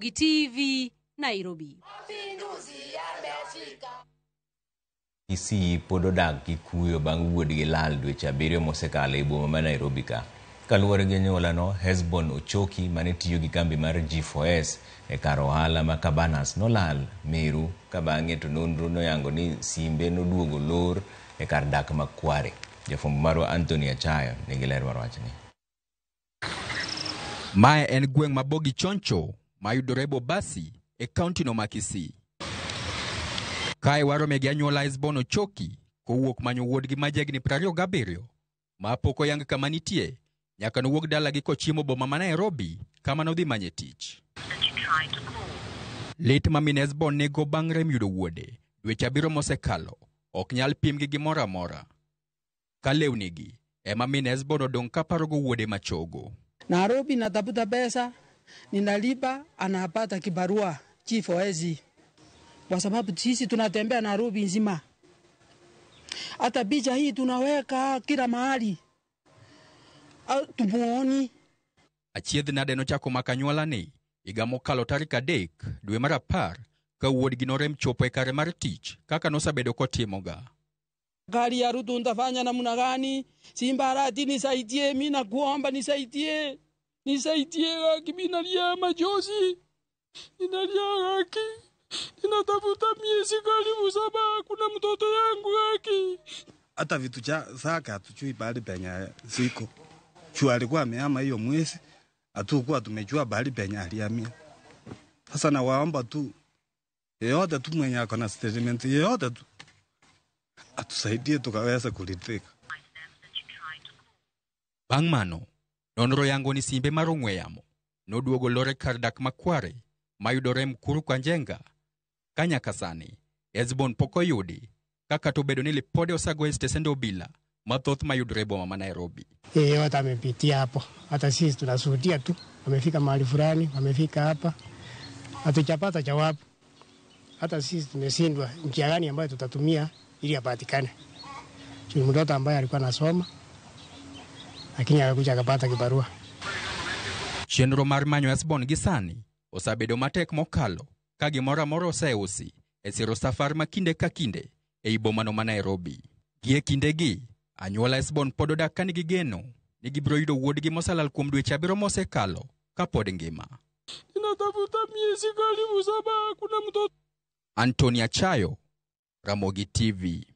TV, Nairobi. Kisii pod odak gi kuyo bang' wuodgi lal dweche 7 mosekalo e boma ma Nairobi ka. Kaluwore gi anyuolano, Hesbon Ochoki mane tiyo gi kambi mar G4S e kar ohala ma Cabanas nolal Meru ka bang'e to nonro noyango ni simbe noduogo lor e kar dak ma Kware. Jafwambo marwa Anthony Achayo nigi ler mar wachni. Mae en gweng' ma Bogi Choncho mayudore Bobasi e kaunti no ma Kisii. Kae warome gi anyuola Hesbon Ochoki kowuok manyo wuodgi ma jahigni 27 ma pok oyang kama nitie nyaka nowuog dalagi kochiemo boma ma Nairobi kama nodhi manye tich. Lit ma min Hesbon nigo bang' rem yudo wuode dweche 7 mosekalo ok nyal pim gi gimoro amora. Ka lewnigi ema min Hesbon odong' kaparogo wuode machogo. Nairobi natafuta pesa, ninalipa, anapata kibarua G4S. Kwa sababu sisi tunatembea Nairobi nzima. Hata picha hii tunaweka kila mahali. Tumuoni. Achiedh nade nochako mako anyuola ni higa mokalo tarik 3 dwe mar 10 ka wuodgi norem chopo e kare mar tich kaka nosebedo kotimoga. Gari ya Ruto nitafanya namna gani? Simba Arati nisaidie, mimi nakuomba nisaidie. Nisaidie haki, mimi nalia machozi. Ninalia haki. Ninatafuta miezi karibu 7, kuna mtoto yangu haki. Hata vitu zake hatujui pahali penye ziko. Juu alikuwa amehama hiyo mwezi, hatukuwa tumejua pahali penye alihamia. Sasa nawaomba tu yeyote tu mwenye ako na statement yeyote tu atusaidie tukaweza kuridhika. Bang' mano, nonro yango ni simbe mar ong'we yamo noduogo lore kar dak ma Kware mayudore Mukuru kwa Njenga. Ka nyaka sani Hesbon pok oyudi ka kata obedo ni lipode osego e stesende obila mathoth mayudore e boma ma Nairobi. Yeyote amepitia hapo, hata sisi tunashuhudia tu, wamefika mahali fulani, wamefika hapa, hatujapata jawabu. Hata sisi tumeshindwa njia gani ambayo tutatumia ili apatikane. Ni mtoto ambaye alikuwa anasoma lakini akakuja akapata kibarua. Chenro mar manyo Hesbon gi sani osebedo matek mokalo ka gimoro amora oseusi e siro safar ma kinde ka kinde ei bomano ma Nairobi. Gie kindegi, anyuola Hesbon pod odak ka nigi geno ni gibiro yudo wuodgi moselal kuom dweche 7 mosekalo kapod ngima. Ninatafuta miezi karibu 7, kuna mtoto. Anthony Achayo, Ramogi TV.